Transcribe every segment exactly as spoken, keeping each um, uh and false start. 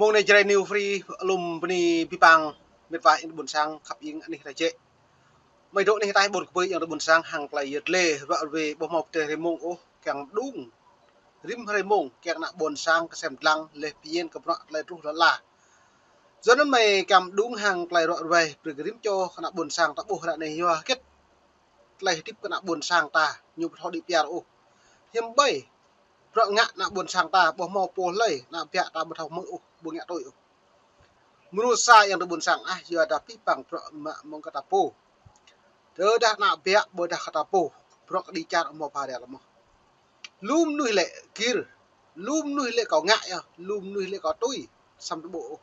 Mông anai Jrai New Free, lŏm bơni pơpŭ mĕt wa ayŏng adơi ƀôn sang khăp ing anih ta jĕ. Mơi dŏ anih ta ƀôn kơpơi ayŏng adơi ƀôn sang hăng tơlơi yơh lĕ ruă ruê ƀu hmâo pơtê hrơi mông ôh, kiăng mđung rĭm hrơi mông, kiăng ană ƀôn sang kơsem lăng, leh pơñen kơ bruă tơlơi truh lŏn ala. Yua anŭn mơi kiăng mđung hăng tơlơi ruă ruê, brơi kơ rĭm čô kơ ană ƀôn sang ta ƀuh ră anai yua hơget tơlơi hơdip kơ ană ƀôn sang ta, ñu ƀu thâo đĭ piar ôh. Hiư̆m ƀơi, bruă ngă ană ƀôn sang ta, ƀu hmâo pô hlơi, ană biă ta ƀu thâo hmư̆ ôh, ƀu ngă tui ôh. Mrô sa ayŏng adơi ƀôn sang ah, yua dah pih păng bruă mă mơ̆ng kơ ta pô. Tơdah ană biă ƀôdah kơ ta pô, bruă kơđi čar hmâo pha rel mơ̆n. Lu mơnuih lĕ gir, lu mơnuih lĕ kâo ngă yơh, lu mơnuih lĕ kâo tui, samơ̆ ƀu ôh.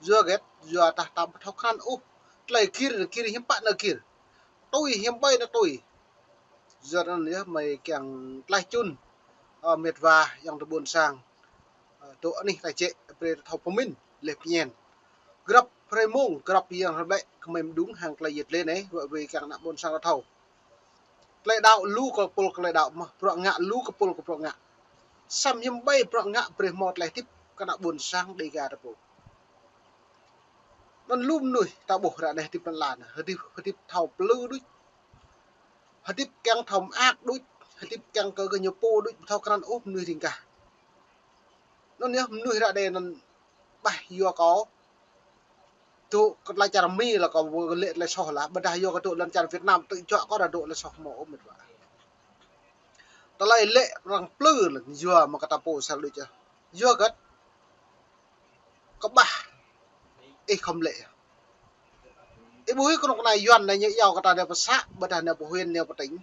Yua hơget, yua dah ta ƀu thâo krăn ôh, tơlơi gir, gir hiư̆m pă nao gir. Tui hiư̆m ƀơi nao tui. Yua anŭn yơh mơi kiăng tlaih čun, ơ, mĕt wa ayŏng adơi ƀôn sang, ơ, dŏ anih ta jĕ, brơi ta thâo pơmĭn, leh pơñen. Grăp hrơi mông, grăp yang hrơi ƀlĕ, kơ mơi mđung hăng tơlơi yơh lĕ anai, ruă ruê kiăng ană ƀôn sang ta thâo. Tơlơi đaŏ lu kơ pôl tơlơi đaŏ mơ̆n, bruă ngă lu kơ pôl kơ bruă ngă. Samơ̆ hiư̆m ƀơi bruă ngă brơi hmâo tơlơi hơdip kơ ană ƀôn sang Dêga ta pô. Anŭn lu mơnuih ta ƀuh ră anai hơdip lŏn ala anai, hơdip, hơdip thâo plư đôč. Hơdip kiăng thâo mơak đôč, hơdip kiăng kơ gơñu pô đôč, ƀu thâo krăn ôh mơnuih ring gah. Anŭn yơh mơnuih ră anai anŭn ƀah yua kâo dŏ kơ tơlơi čar Mi lah kâo lĕ tơlơi soh lah, ƀôdah yua kâo dŏ lŏn čar Việt Nam tơjuă kâo dah dŏ tơlơi soh hmâo ôh mĕt wa. Tơlơi lĕ arăng plư lah yua mă kơ ta pô sel đôč yơh. Yua hơget, kơƀah ih khŏm lĕ. Ih ƀuh ih kơnuk kơna Yuan anai ñu iâu kơ ta nao pơ să, ƀôdah nao pơ huyện, nao pơ tỉnh.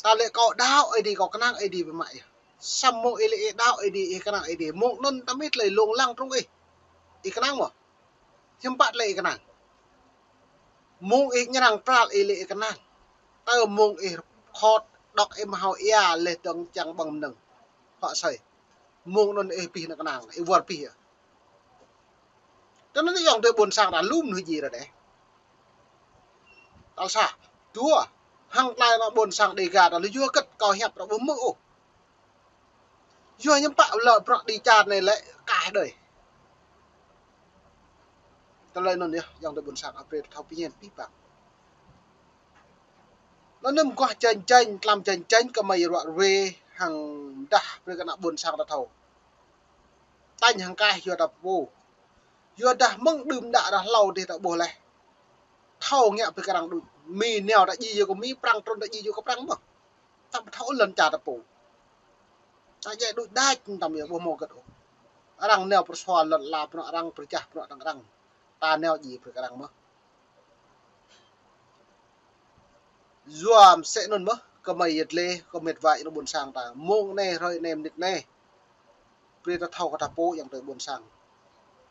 Ta lĕ kâo đaŏ Ơi Adai, kâo kơnang Ơi Adai biă mă yơh. Samơ̆ mông ih lĕ ih đaŏ Ơi Adai, ih kơnang Ơi Adai, mông anŭn ta mĭn tơlơi lông lăng trŭng ih. Ih kơnang mơ̆n. Hiư̆m pă tơlơi ih kơnang. Mông ih ñrăng pral ih lĕ ih kơnang. Tơ mông ih khŏt đŏk ih mơhao ia leh dơ̆ng čang ƀơ̆ng mơnơ̆ng. Huă asơi. Mông anŭn ih pih nao kơnang, ih wơr pih yơh. Tui anŭn ayŏng adơi ƀôn sang ta lu mơnuih djai ră anai. Tal sa, dua, hăng tơlơi ană ƀôn sang Dêga ta lu yua hơget kâo hiăp ră ƀu hmư̆ ôh. Yua hiư̆m pă lĕ bruă kơđi čar anai lĕ kaih đơi. Tơlơi anŭn yơh ayŏng adơi ƀôn sang ăt brơi ta thâo pơñen pih păng. Anŭn mơguah janh janh, tlam janh janh kơ mơi ruă ruê hăng dah brơi kơ ană ƀôn sang ta thâo. Tañ hăng kaih yua ta pô. Yua dah mơ̆ng đưm đă ră hlâo dih ta ƀuh leh. Thâo ngă pơkơrăng đôč. Mi nao ta djai yua kơ Mi, Prăng trŭn ta djai yua kơ Prăng mơ̆n. Ta ƀu thâo lŏn čar ta pô. Ta djai đôč đač tăm yơh ƀu hmâo hơget ôh. Arăng nao pơsua lŏn ala bruă arăng, pơčah bruă arăng. Ta nao djai pơkơrăng mơ̆n. Yua mơsĕ anŭn mơ̆n, kơ mơi yơh lĕ, kơ mĕt wa ayŏng adơi ƀôn sang ta. Mông anai, hrơi anai, mơnit anai. Brơi ta thâo kơ ta pô ayŏng adơi ƀôn sang.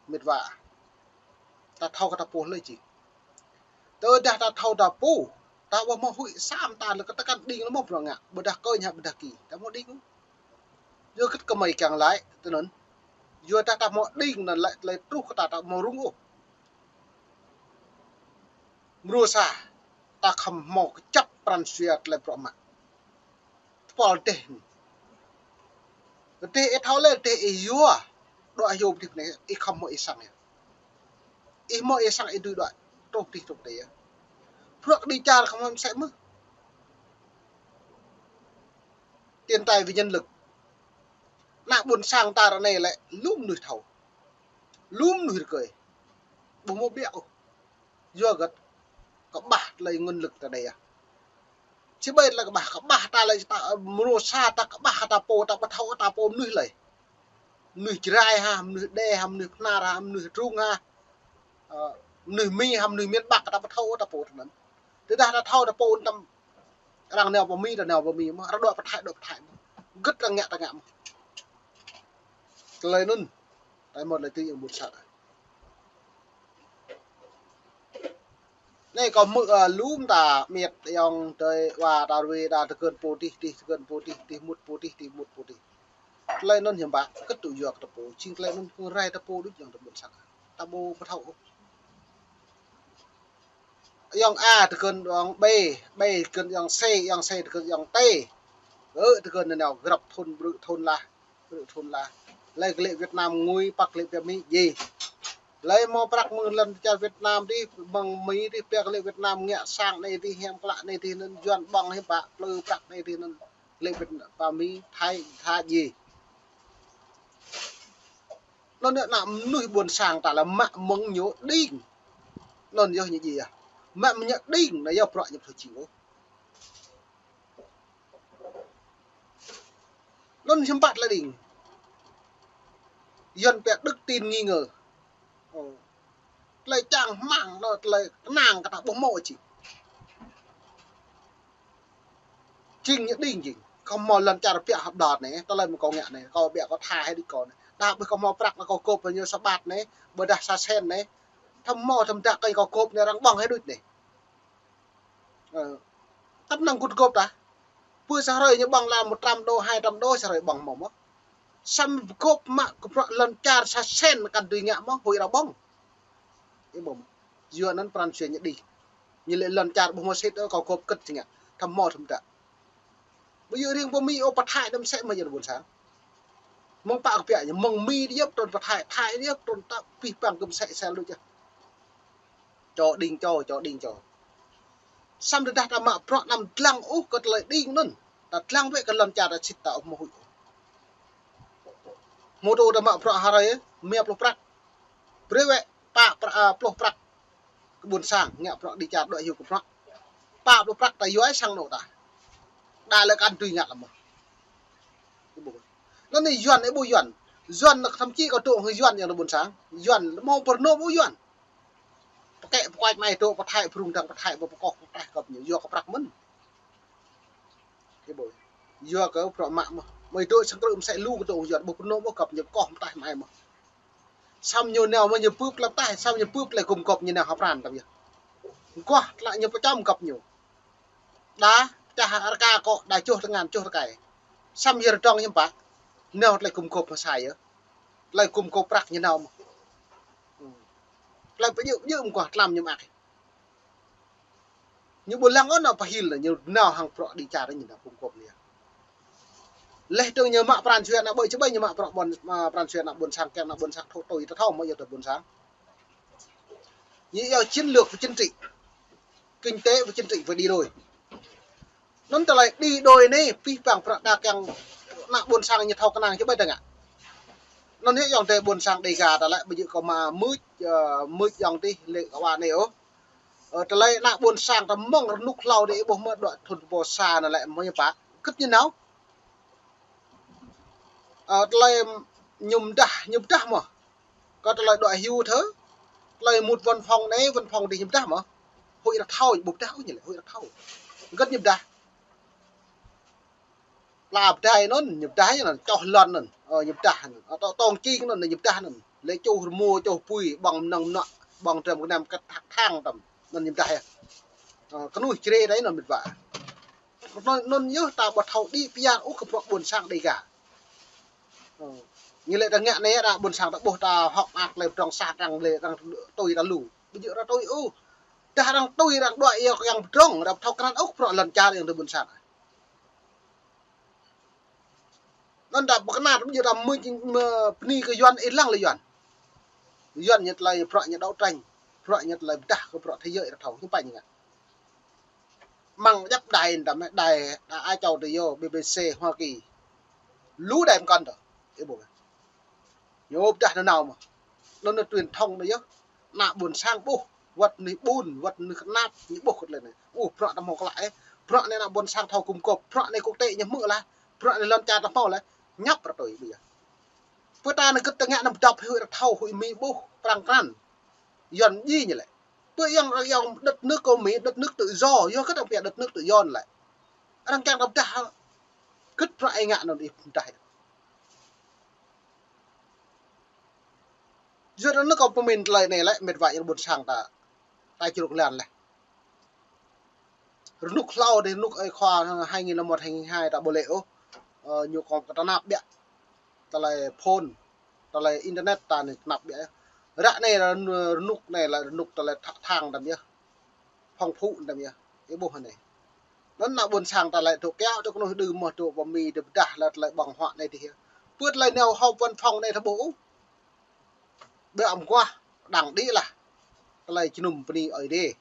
Mĕt wa. Ta thâo kơ ta pô hlơi či. Tơdah ta thâo ta pô, ta ƀu hmâo huĭ sa mơta lĕ kơ tơkan đing lĕ mơ̆ bruă ngă, ƀôdah kơ ña ƀôdah ki, ta hmâo đing. Yua hơget kơ mơi kiăng laĭ, tui anŭn. Yua dah ta hmâo đing anŭn lĕ tơlơi truh kơ ta ta hmâo rŭng ôh. Mrô sa, ta khŏm hmâo kơjăp pran jua tơlơi bruă mă. Tơpul dêh. Dêh ih thâo lĕ dêh ih yua. Dŏ yua dih anai, ih khŏm hmâo ih sang yơh. Ih hmâo ih sang ih dưi dŏ truh dih truh dêh yơh. Bruă kơđi čar khŏm hmâo mơsĕ mơ̆n. Thiên tai vì nhân lực. Ană ƀôn sang ta ră anai lĕ lu mơnuih thâo. Lu mơnuih rơkơi. Ƀu hmâo biă ôh. Yua hơget kơƀah tơlơi nguồn lực ta dêh yơh. Či ƀai tơlơi kơƀah, kơƀah ta lĕ ta, mrô sa ta kơƀah ta pô, ta ƀu thâo ta pô mơnuih lơi. Mơnuih Jrai hă, mơnuih Đê hă, mơnuih Bahnar hă, mơnuih Trung hă. Ơ, mơnuih Mi hă, mơnuih miền Bắc ta ƀu thâo ta pô tui anŭn. Tơdah ta thâo ta pô tăm arăng nao pơ Mi, ta nao pơ Mi mơ̆n, arăng dŏ pơ Thái, dŏ pơ Thái mơ̆n. Hơget arăng ngă ta ngă mơ̆n. Tơlơi anŭn, ta hmâo tơlơi tui ayŏng ƀôn sang. Anai kâo hmư̆, ơ, lu mơta mĕt ayŏng adơi wa ta ruê đa tơkơn pô dih, dih tơkơn pô dih, dih mŭt pô dih, dih mŭt pô dih. Tơlơi anŭn hiư̆m pă, hơget tŭ yua kơ ta pô, jing tơlơi anŭn kơ rai ta pô đôč ayŏng adơi ƀôn sang. Ta ƀu pơthâo ôh. Ayŏng A tơkơn ayŏng B, B tơkơn ayŏng C, ayŏng C tơkơn ayŏng T. Ơ, tơkơn anai nao grăp thŭn brư̆ thŭn lah, brư̆ thŭn lah. Lĕ kơ lĕ Việt Nam ngui păk lĕ pia Mi ji. Lĕ mơ̆ prăk mơ̆ng lŏn čar Việt Nam dih, mơ̆ng Mi dih pia kơ lĕ Việt Nam ngă sang anai dih, hiam klă anai dih, anŭn Yuan ƀơ̆ng hiam pă, plư prăk anai dih, anŭn lĕ Việt Nam pă Mi Thái tha ji. Anŭn ană mơnuih ƀôn sang ta lĕ mă mơ̆ng ñu đing. Anŭn yơh ñu ji yơh. Mă mơ̆ng ñu đing, anai yơh bruă ñu pơthâo jing ôh. Anŭn hiam pă tơlơi đing. Yuan pia đức tin nghi ngờ. Ơ. Tơlơi čang hmang, tơlơi kơnang kơ ta ƀu hmâo či. Jing ñu đing jing. Kâo hmâo lŏn čar pia hăp đơ̆t anai, tơlơi mơ̆ng kâo ngă anai, kâo ƀiă kâo tha hĭ đĭ kâo anai. Đa ƀu kâo hmâo prăk anai kâo gôp ñu sa ƀat anai, ƀôdah sa sen anai. Thâo hmâo thâo mơdă kơ kâo gôp anai arăng ƀơ̆ng hĭ đôč anai. Ơ, tăp năng gŭt gôp ta. Pơ sa hrơi ñu ƀơ̆ng lăm một trăm đô, hai trăm đô sa hrơi ƀơ̆ng hmâo mơ̆. Samơ̆ gôp mă kơ bruă lŏn čar sa sen kăn dưi ngă mơ̆, huĭ arăng ƀơ̆ng. Ih ƀuh mơ̆. Yua anŭn pran jua ñu đing. Ñu lĕ lŏn čar ƀu hmâo sĭt ôh, kâo gôp kơ̆t či ngă. Thâo hmâo thâo mơdă. Ƀu djơ̆ riêng pơ Mi ôh, pơ Thái đăm sĕ mơ̆ yơh ƀôn sang. Mơ̆ng pă kơ pia ñu, mơ̆ng Mi dih yơh trŭn pơ Thái, Thái dih yơh trŭn ta pih păng kơ mơsĕ sel đôč yơh. Čô đing čô, čô đing čô. Samơ̆ tơdah ta mă bruă anăm dlăng ôh kơ tơlơi đing anŭn. Ta dlăng wĕ kơ lŏn čar ta sĭt ta ƀu hmâo huĭ. Hmâo tô ta mă bruă ha hrơi, mia pluh prăk. Brơi wĕ pă prăk, a, pluh prăk. Kơ ƀôn sang, ngă bruă đĭ čar đuaĭ hyu kơ bruă. Pă pluh prăk ta yua ai sang anŏ ta. Đa lĕ kăn dưi ngă lăm mơ̆. Anŭn anai Yuan, ih ƀuh Yuan. Yuan anŭn thậm chí kâo dŏ hăng Yuan yang ƀôn sang. Yuan hmâo pơrơnŏm ƀu Yuan. Pơkĕ pơkuač mai dŏ pơ Thái, pơrŭng dăng pơ Thái, ƀu pơkŏh pơ Thái găp ñu, yua kơ prăk mơ̆n. Ih ƀuh. Yua kơ bruă mă mơ̆. Mai dŏ sang krư̆ mơsĕ lu kơ dŏ hăng Yuan, ƀu pơrơnŏm ƀu găp ñu, kŏh pơ Thái mai mơ̆. Samơ̆ ñu nao mơ̆ ñu bưp lăm taih, samơ̆ ñu bưp tơlơi gum gôp ñu nao hơpran tăm yơh. Mơguah tơlơi ñu pơčăm găp ñu. Đa, čah rơka kŏ, đa čuh tơngan, čuh rơkai. Samơ̆ yơh rơdŏng hiam pă. Nao tơlơi gum gôp mơsai yơh. Tơlơi gum gôp prăk ñu nao mơ̆. Tơlơi pơjơ̆, pơjơ̆ mơguah tlam ñu mă. Ñu ƀu lăng ôh nao pơhil, ñu nao hăng bruă đĭ čar ñu nao gum gôp ñu. Leh dơ̆ng ñu mă pran jua ană ƀơi či ƀơi ñu mă bruă ƀôn, mă pran jua ană ƀôn sang, kiăng ană ƀôn sang thâo tui ta thâo mơ̆ yơh tơ ƀôn sang. Ñu iâu chiến lược và chính trị, kinh tế và chính trị phải đi đôi. Anŭn tơlơi đi đôi anai, pih păng bruă ta kiăng ană ƀôn sang ñu thâo kơnang či ƀơi ta ngă. Anŭn yơh ayŏng adơi ƀôn sang Đêga ta lĕ, ƀu djơ̆ kơ mă mưč, ơ, mưč ayŏng adih lĕ kơ wa anai ôh. Ơ, tơlơi ană ƀôn sang ta mơ̆ng rơnŭk hlâo dih ih ƀuh mơ̆ đuaĭ thŭn pô sa anŭn lĕ mơ̆ ñu pă. Kơ̆t ñu nao. Ơ, tơlơi ñu pơdah, ñu pơdah mơ̆. Kơ tơlơi đuaĭ hyu thơ. Tơlơi mŭt văn phòng anai, văn phòng dih ñu pơdah mơ̆. Huĭ arăng thâo, ƀu pơdah ôh ñu lĕ, huĭ arăng thâo. Kơ̆t ñu pơdah. Pla pơdai anŭn, ñu pơdah anŭn, čoh lŏn anŭn, ơ, ñu pơdah anŭn. Ơ, tŏ tŏng čing anŭn, ñu pơdah anŭn. Lĕ čuh rơmô, čuh apui, ƀơ̆ng mơnơ̆ng mơnuă, ƀơ̆ng dram gơnam kơ̆t hăk thang tăm, anŭn ñu pơdah yơh. Ơ, kơnuih črê đơi anŭn mĕt wa. Anŭn, anŭn yơh ta ƀu thâo đĭ pơyar ôh kơ bruă ƀôn sang Đêga. Ơ, ñu lĕ ta ngă anai, ană ƀôn sang ta ƀuh ta hŏk mơak lĕ pơdrŏng sat arăng lĕ arăng tui ta lu. Ƀu djơ̆ arăng tui ôh. Dah arăng tui arăng đuaĭ yơh kiăng pơdrŏng, arăng ƀu thâo krăn ôh bruă lŏn čar ayŏng adơi ƀôn sang. Anŭn ta pơkơnăl ƀu djơ̆ ta mưč, mơ-, bơni kơ Yuan, ih lăng lĕ Yuan. Yuan ñu tơlơi bruă ñu đấu tranh, bruă ñu tơlơi pơdah kơ bruă thế giới ta thâo, hiư̆m pă ñu ngă. Mơ̆ng djăp đài ta mơ̆, đài, đài Á Châu Tự Do, B B C Hoa Kỳ. Lu đài pơkŏn tơ, ih ƀuh. Ñu pơdah nanao mơ̆. Anŭn anŭn truyền thông anai yơh. Ană ƀôn sang ƀuh, wơ̆t mơnuih ƀun, wơ̆t mơnuih kơnap, ñu ƀuh kơ tơlơi anai. Ơ, bruă ta hmâo klă ĕ. Bruă anai ană ƀôn sang thâo gum gôp, bruă anai quốc tế ñu hmư̆ lah, bruă anai lŏn čar ta hmâo lah, ñăp arăng tui ƀu yơh. Pơ ta anai kơ̆t ta ngă anăm pơdŏp huĭ arăng thâo, huĭ Mi ƀuh, prăng krăn. Yuan ji ñu lĕ. Pơ ayŏng, ayŏng đất nước kơ Mi, đất nước tự do, yua kơ ta pia đất nước tự do anŭn lĕ. Arăng kiăng ta pơdah, kơ̆t bruă ih ngă anŭn ih pơdah. Yua anŭn kâo pơmĭn tơlơi anai lĕ, mĕt wa ayŏng ƀôn sang ta, ta čruk lan leh. Rơnŭk hlâo dih, rơnŭk ơi khua hai nghìn lẻ một, hai nghìn hai ta ƀu lĕ ôh. Ơ, ñu kông kơ tơnap biă. Tơlơi phone, tơlơi internet ta anai tơnap biă. Ră anai rơn-, rơnŭk anai lĕ rơnŭk tơlơi thă thang tăm yơh. Phong phú tăm yơh. Ih ƀuh anai. Anŭn ană ƀôn sang ta lĕ dŏ kiaŏ dŏ kơnuih đưm mơ̆ dŏ pơ Mi dŏ pơdah lĕ tơlơi ƀơ̆ng huă anai dih yơh. Ƀu tơlơi nao họp văn phòng anai ta ƀuh ôh. Ƀơi mơguah đang đĭ lah tơlơi jơnum bơni Ơi Adai.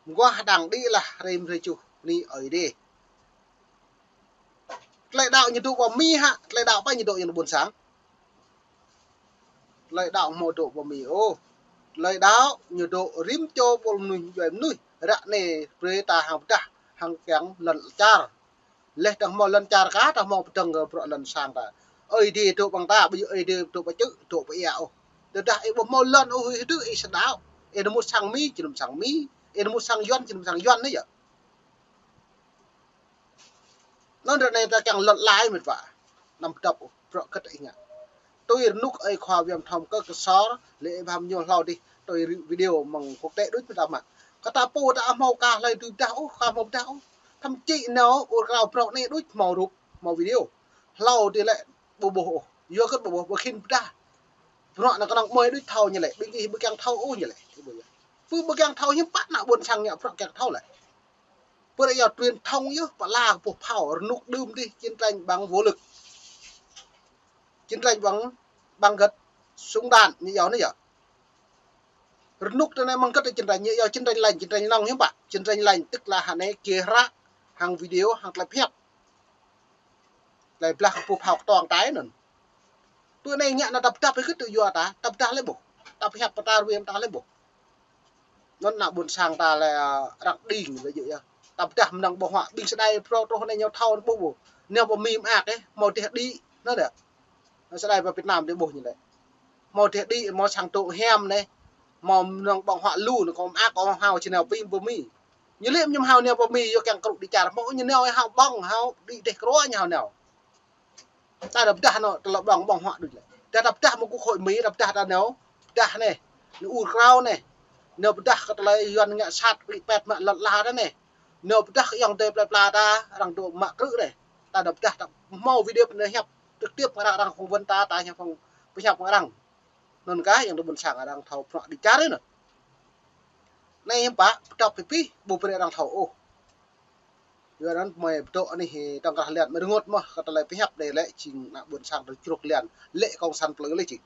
Mơguah đang đĭ lah rĭm hrơi tơjuh bơni Ơi Adai. Tơlơi đaŏ ñu dŏ pơ Mi hă, tơlơi đaŏ pă ñu dŏ ñu ƀôn sang. Tơlơi đaŏ hmâo dŏ pơ Mi ôh. Tơlơi đaŏ ñu dŏ rĭm čô ƀôn mơnuih djuai mơnuih. Ră anai brơi ta hăng pơdah hăng kiăng lŏn čar. Laih ta hmâo lŏn čar kah, ta hmâo pơdơ̆ng kơ bruă lŏn sang ta. Ơi Adai dŏ ƀơi ta, ƀu djơ̆ Ơi Adai dŏ pơ čư̆, dŏ pơ ia ôh. Tơdah ih ƀu hmâo lŏn ôh, ih hơdơ̆ ih sơđaŏ. Ih nao mŭt sang Mi, či nao mŭt sang Mi. Ih nao mŭt sang Yuan, či nao mŭt sang Yuan anai yơh. Anŭn ră anai ta kiăng lŏn lai mĕt wa. Anăm pơdŏp ôh, bruă kơt ih ngă. Tui rơnŭk ơi khua Viêm Thông kơ kơsor, lĕ ih ƀuh ñu hlâo dih, tui video mơ̆ng quốc tế đôč mơ̆n ta mă. Kơ ta pô ta hmâo ka hlơi tui pơdah ôh, ka hmâo pơdah ôh. Thậm chí nao ur krao bruă anai đôč hmâo rup, hmâo video. Hlâo dih lĕ ƀu ƀuh ôh. Yua kơ ƀu ƀuh, ƀu khĭn pơdah. Bruă anŭn kơnơ̆ng mơi đôč thâo ñu lĕ, ƀing ih ƀu kiăng thâo ôh ñu lĕ. Pơ ƀu kiăng thâo hiư̆m pă ană ƀôn sang ngă bruă kiăng thâo lĕ. Pơ ră yơh truyền thông yơh, pơala kơ pơpŭ phao, rơnŭk đưm dih chiến tranh bằng vũ lực. Chiến tranh bằng, bằng gật súng đạn, ñu iâu anai yơh. Rơnŭk tơ anai mơ̆ng gật chiến tranh, ñu iâu chiến tranh lạnh, chiến tranh nŏng hiư̆m pă. Chiến tranh lạnh tức là hă anai kê hră, hăng video, hăng tơlơi pơhiăp. Tơlơi blah kơ pơpŭ phao kơtuang tai anŭn. Tui anai ngă anŭn ta pơdah pơhơt tui yua ta, ta pơdah lĕ ƀuh. Ta pơhiăp pơtar wem ta lĕ ƀuh. Anŭn ană ƀôn sang ta lĕ, ơ, arăng đing lĕ djơ̆ yơh. Ta pơdah mơnơ̆ng ƀơ̆ng huă ƀing sơđai phrâo truh anai ñu thâo ƀuh ƀuh. Nao pơ Mi mơak ih, hmâo dêh đĭ, anŭn dêh. Sơđai pơ Việt Nam dêh ƀuh ñu lĕ. Hmâo dêh đĭ, hmâo sang tŏ hiam anai. Hmâo mơnơ̆ng ƀơ̆ng huă lu anai kơ mơak kơ hao či nao pơ Mi. Ñu lĕ ñu hao nao pơ Mi, yua kiăng krŭ đĭ čar. Hmâo ñu nao hao ƀơ̆ng, hao đĭ dêh krua ñu hao nao. Ta đa pơdah anŭn tơlơi ƀơ̆ng ƀơ̆ng huă đôč lĕ. Ta đa pơdah mơ̆ng quốc hội Mi, ta pơdah ta nao pơdah anai. Nao ur krao anai. Nao pơdah kơ tơlơi Yuan ngă sat, kri pet mă lŏn la ta anai. Nao pơdah kơ ayŏng adơi plơi pla ta, arăng dŏ mă krư̆ anai. Ta đa pơdah ta hmâo video pơhiăp trực tiếp arăng, arăng phỏng vấn ta, ta hiăp phỏng, pơhiăp arăng. Anŭn kah ayŏng adơi ƀôn sang arăng thâo bruă đĭ čar anŭn. Anai hiư̆m pă, pơdŏp pơpĭ, ƀu brơi arăng thâo ôh. Yua anŭn mơi pơdŏ anih tŏng krah lian mơi rơngot mơ̆n kơ tơlơi pơhiăp anai lĕ jing ană ƀôn sang tơ čruk lian lĕ kông san plư lĕ jing.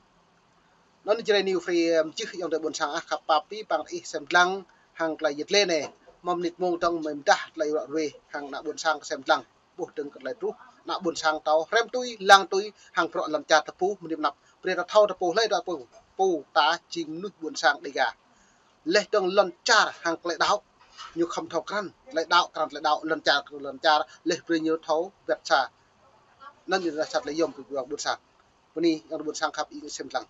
Anŭn Jrai New Free mơčih ayŏng adơi ƀôn sang ah khăp pap pĭ păng ih sem lăng hăng tơlơi yơh lĕ anai. Mơ̆ng mơnit mông dơ̆ng mơi pơdah tơlơi ruă ruê hăng ană ƀôn sang sem lăng. Ƀuh dơ̆ng kơ tơlơi truh, ană ƀôn sang thâo hrăm tui, lăng tui, hăng bruă lŏn čar ta pô, mơnit mơnăp. Brơi ta thâo ta pô hlơi ta pô, pô ta jing mơnuih ƀôn sang Đêga. Laih dơ̆ng lŏn čar hăng tơlơi đaŏ, ñu khŏm thâo krăn tơlơi đaŏ, krăn tơlơi đaŏ, lŏn čar, lŏn čar, laih brơi ñu thâo wĕt sa. Anŭn ñu ră sat lĕ yom pơpŭ ƀôn sang. Bơni, ayŏng adơi ƀôn sang khăp ih sem lăng.